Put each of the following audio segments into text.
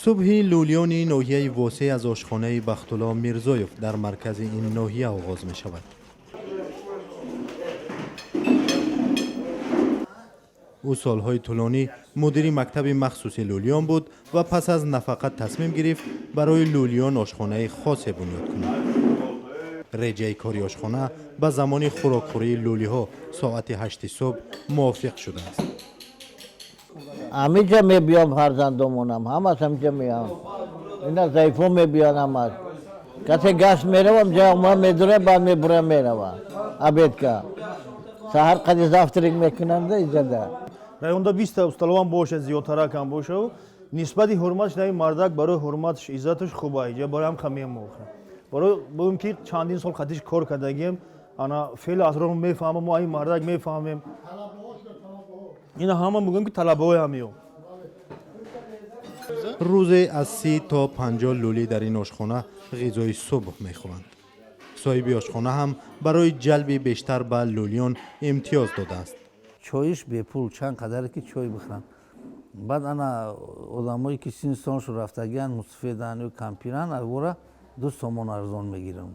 Субҳи лӯлиёни ноҳияи Восеъ аз ошхонаи Бахтулло Мирзоев дар маркази ин ноҳия оғоз мешавад. Ӯ солҳои тӯлонӣ мудири мактаби махсуси лӯлиён буд ва пас аз нафақа тасмим гирифт барои лӯлиён ошхонаи хосе бунёд кунад. Реҷаи кори ошхона ба замони хӯрокхӯрии лӯлиҳо соати 8-и субҳ мувофиқ шудааст. Ҳамиҷа мебиём, фарзандомонам ҳамаш ҳамиҷа меям, ина заифо мебиён ҳамаш. Касе гашт меравам, ҷа ма медура, баъд мебура мерава обедка. Саҳар қади завтрак мекунанда иҷада. Районда 20-та усталовам бошад, зиёдтаракам бошад, нисбати ҳурматш наи мардак барои ҳурматш, иззаташ хуба. Иҷа барои ҳам хамиям охир. Барои буем ки чандин сол қатиш кор кардагием, ана феъли асрор мефаҳмам, мо ин мардак мефаҳмем. Ина ҳама мегӯем ки талабаҳои ҳамиё. Рӯзе аз 30 то 50 лӯлӣ дар ин ошхона ғизои субҳ мехӯранд. Соҳиби ошхона ҳам барои ҷалби бештар ба лӯлиён имтиёз додааст. Чоиш бепул, чанд қадаре ки чой бихӯранд. Баъд ана одамое ки синну солшон рафтагиан, мусафеданд ё кампиранд, авора 2 сомон арзон мегирам.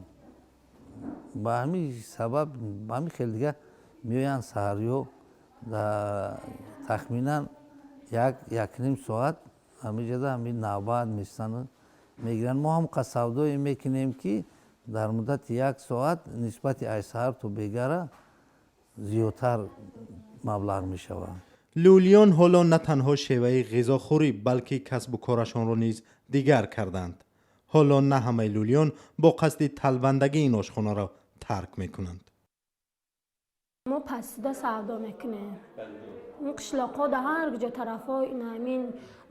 Ба ҳамин сабаб, ба ҳамин хел дига меоянд саҳарё, тахминан як якним соат ҳамиҷада ҳамин навбат меистану мегиранд. Мо ҳам қа савдое мекунем, ки дар муддати як соат нисбати ай саҳар то бегара зиёдтар маблағ мешавад. Лӯлиён ҳоло на танҳо шеваи ғизохӯрӣ, балки касбу корашонро низ дигар карданд. Ҳоло на ҳамаи лӯлиён бо қасди талбандагӣ ин ошхонаро тарк мекунанд. Мо пастида савдо мекунем. Ин қишлоқҳо да ҳар куҷо тарафҳо инамин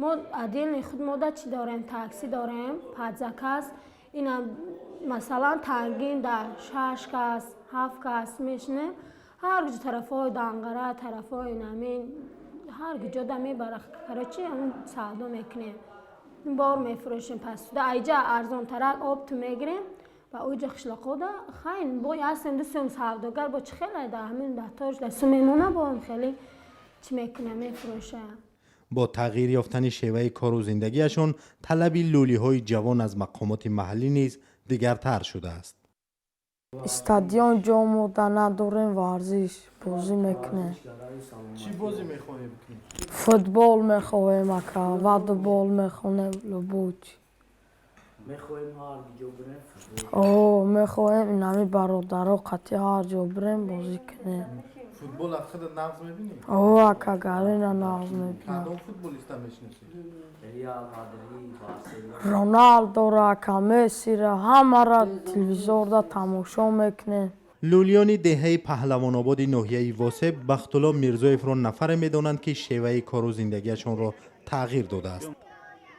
мо отдельный худ мода чӣ дорем, такси дорем, под заказ. Ина масалан тангин да шаш кас, ҳафт кас мешинем, ҳар куҷо тарафҳои Данғара, тарафҳои инамин ҳар куҷо да мебара. Короче, ҳамн савдо мекунем, бор мефурӯшем пастуда. Айҷа арзонтарак оптом мегирем ва оҷа қишлоқҳода хайн бо ҳастем ду сум савдогар бо чӣ хеле да ҳамин даторш да сум мемона, бо хеле чӣ мекунем, мефурӯшам. Бо тағйир ёфтани шеваи кору зиндагиашон талаби лӯлиҳои ҷавон аз мақомоти маҳаллӣ низ дигартар шудааст. Стадион ҷо мода надорем, варзиш бозӣ мекунем. Чӣ бозӣ мехоҳем бикунем? Футбол мехоҳем, ака, валейбол мехонем, любой чӣ. Мехоҳем ҳар ҷо бирем. О, мехоҳем инами бародаро қатъи ҳар ҷо бирем, бозӣ кунем. Футбол аз худат нағз мебинӣ? О, ака, гарина нағз мебинам. Кадом футболиста мешиносӣ? Реал Мадрид, Барселона. Роналдора, ака, Мессира, ҳамара телевизорда тамошо мекунем. Лӯлиёни деҳаи Паҳлавонободи ноҳияи Восеъ Бахтулло Мирзоевро нафаре медонанд, ки шеваи кору зиндагиашонро тағйир додааст.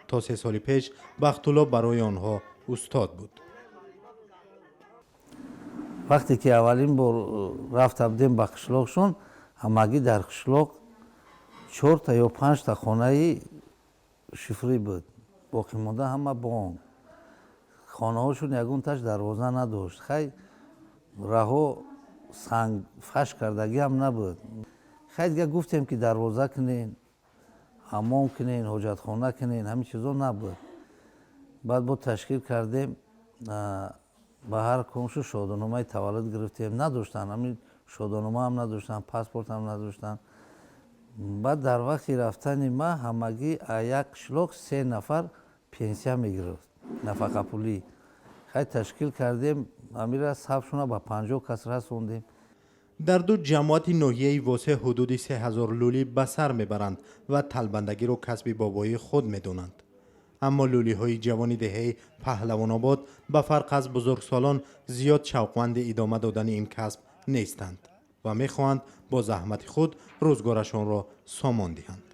То 3 соли пеш Бахтулло барои онҳо устод буд. Вақте ки аввалин бор рафта будем ба қишлоқшон, ҳамагӣ дар қишлоқ чорта ё панҷта хонаи шифрӣ буд, боқимонда ҳама бонк. Хонаҳошон ягонташ дарвоза надошт. Хай, раҳо сангфаш кардагиам набуд. Хай, дига гуфтем, ки дарвоза кунен, ҳаммом кунен, ҳоҷатхона кунен, ҳамин чизо набуд. Баъд бо ташкил кардем, ба ҳар комшу шодономаи таваллуд гирифтем. Надоштанд, ҳамин шодонома ҳам надоштанд, паспорт ҳам надоштанд. Баъд дар вақти рафтани ма ҳамагӣ як қишлоқ се нафар пенсия мегирифт, нафақапулӣ. Хай, ташкил кардем, ҳамира сабшуна ба 50 кас расондем. Дар ду ҷамоати ноҳияи Восеъ ҳудуди 3000 лӯлӣ ба сар мебаранд ва талбандагиро касби бобоии худ медонанд. Аммо лӯлиҳои ҷавони деҳаи Паҳлавонобод ба фарқ аз бузургсолон зиёд шавқманди идома додани ин касб нестанд ва мехоҳанд бо заҳмати худ рӯзгорашонро сомон диҳанд.